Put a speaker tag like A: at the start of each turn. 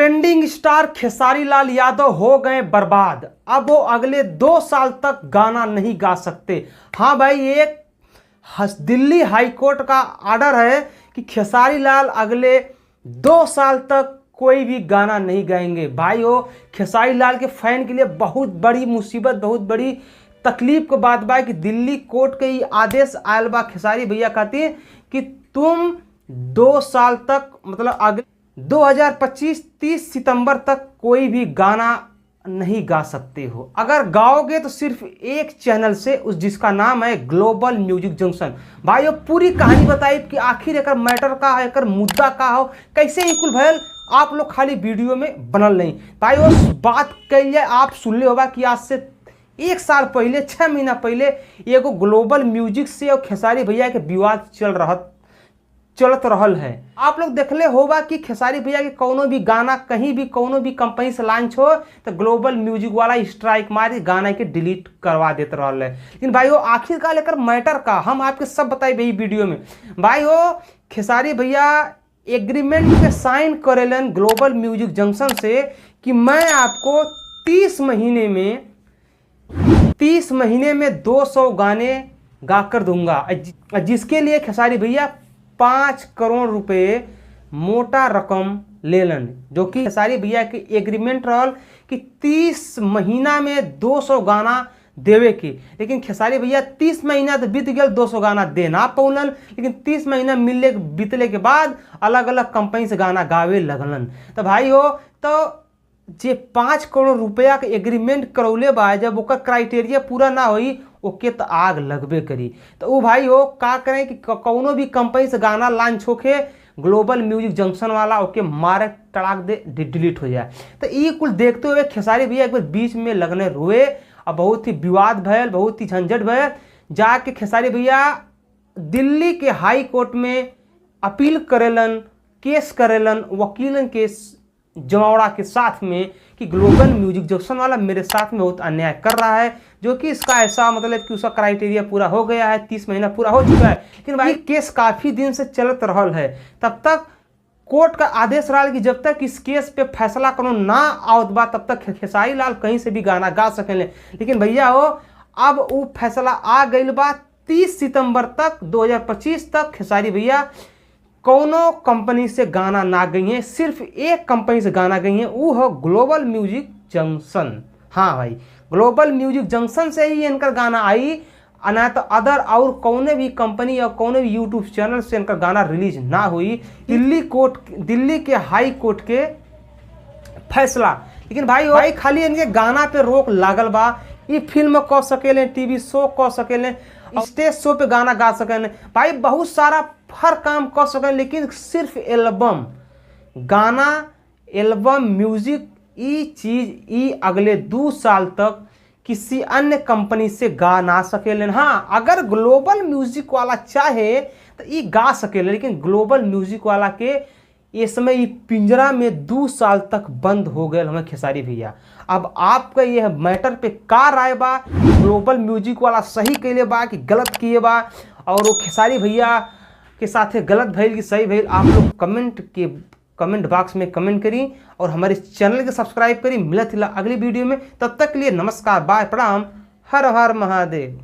A: Trending star Khesari Lal Yadav हो गए बर्बाद। अब वो अगले 2 साल तक गाना नहीं गा सकते। हाँ भाई, एक दिल्ली हाई कोर्ट का ऑर्डर है कि खेसारी लाल अगले 2 साल तक कोई भी गाना नहीं गाएंगे। भाई हो, खेसारी लाल के फैन के लिए बहुत बड़ी मुसीबत, बहुत बड़ी तकलीफ के बात बा कि दिल्ली कोर्ट के ये आदेश आयल बा खेसारी भैया खातिर कि तुम 2 साल तक, मतलब अगले 2025 30 सितंबर तक कोई भी गाना नहीं गा सकते हो। अगर गाओगे तो सिर्फ एक चैनल से, उस जिसका नाम है ग्लोबल म्यूजिक जंक्शन। भाई, वो पूरी कहानी बताई कि आखिर एकर मैटर का है, एकर मुद्दा का हो, कैसे ही कुल भयल। आप लोग खाली वीडियो में बनल नहीं। भाई, वो बात कही जाए, आप सुनले होगा कि आज से एक साल पहले, 6 महीना पहले एगो ग्लोबल म्यूजिक से और खेसारी भैया के विवाद चलत रहल है। आप लोग देखले होगा कि खेसारी भैया के कोनो भी गाना कहीं भी कोनो भी कंपनी से लॉन्च हो तो ग्लोबल म्यूजिक वाला स्ट्राइक मारी गाना के डिलीट करवा देते रहल है। लेकिन भाई वो आखिरकार लेकर मैटर का हम आपके सब बताए यही वीडियो में। भाई हो, खेसारी भैया एग्रीमेंट पे साइन करेलन ग्लोबल म्यूजिक जंक्शन से कि मैं आपको 30 महीने में, 30 महीने में 200 गाने गा कर दूंगा, जिसके लिए खेसारी भैया 5 करोड़ रुपए मोटा रकम लेलन, जो कि खेसारी भैया के एग्रीमेंट रहल कि 30 महीना में 200 गाना देवे के। लेकिन खेसारी भैया 30 महीना तो बीत गया, 200 गाना दे ना पौलन। लेकिन 30 महीना मिलने बीतले के बाद अलग अलग कंपनी से गाना गावे लगलन। तो भाई हो, तो जे 5 करोड़ रुपया के एग्रीमेंट करौले बा, जब ओकर क्राइटेरिया पूरा ना होई, ओके तो आग लगबे करी। तो वो भाई हो का करें कि कौनो भी कंपनी से गाना लॉन्च होके, ग्लोबल म्यूजिक जंक्शन वाला ओके मारे तड़ाक दे डिलीट हो जाए। तो ये कुल देखते हुए खेसारी भैया एक बार बीच में लगने रोए और बहुत ही विवाद भयल, बहुत ही झंझट भयल। जाके खेसारी भैया दिल्ली के हाई कोर्ट में अपील करेलन, केस करेलन वकीलन के जमावड़ा के साथ में कि ग्लोबल म्यूजिक जंक्शन वाला मेरे साथ में बहुत अन्याय कर रहा है, जो कि इसका ऐसा मतलब कि उसका क्राइटेरिया पूरा हो गया है, 30 महीना पूरा हो चुका है। लेकिन भाई, केस काफ़ी दिन से चलत रहल है। तब तक कोर्ट का आदेश रहा कि जब तक इस केस पे फैसला करो ना आवत बा, तब तक खेसारी लाल कहीं से भी गाना गा सकेले। लेकिन भैया हो, अब वो फैसला आ गई बा। 30 सितंबर तक, 2025 तक खेसारी भैया कोनो कंपनी से गाना ना गई है, सिर्फ एक कंपनी से गाना गई है, वो है ग्लोबल म्यूजिक जंक्शन। हाँ भाई, ग्लोबल म्यूजिक जंक्शन से ही इनका गाना आई, ना तो अदर और कौने भी कंपनी या कौने भी यूट्यूब चैनल से इनका गाना रिलीज ना हुई। दिल्ली कोर्ट, दिल्ली के हाई कोर्ट के फैसला। लेकिन भाई भाई, खाली इनके गाना पे रोक लागल बा। ये फिल्म कह सकेले, टीवी शो कह सकेले, स्टेज शो पे गाना गा सकेले। भाई, बहुत सारा हर काम कर सकें, लेकिन सिर्फ एल्बम गाना, एल्बम म्यूजिक, ई चीज ई अगले 2 साल तक किसी अन्य कंपनी से गा ना सकेलन। हाँ, अगर ग्लोबल म्यूजिक वाला चाहे तो ई गा सकेले, लेकिन ग्लोबल म्यूजिक वाला के ये समय ई पिंजरा में 2 साल तक बंद हो गए हमें खेसारी भैया। अब आपका यह मैटर पे का राय बा? ग्लोबल म्यूजिक वाला सही कैले बा कि गलत किए बा और वो खेसारी भैया के साथे गलत भइल कि सही भइल? आप लोग कमेंट बॉक्स में कमेंट करी और हमारे चैनल के सब्सक्राइब करी। मिलत हिला अगली वीडियो में, तब तक के लिए नमस्कार, बाय, प्रणाम, हर हर महादेव।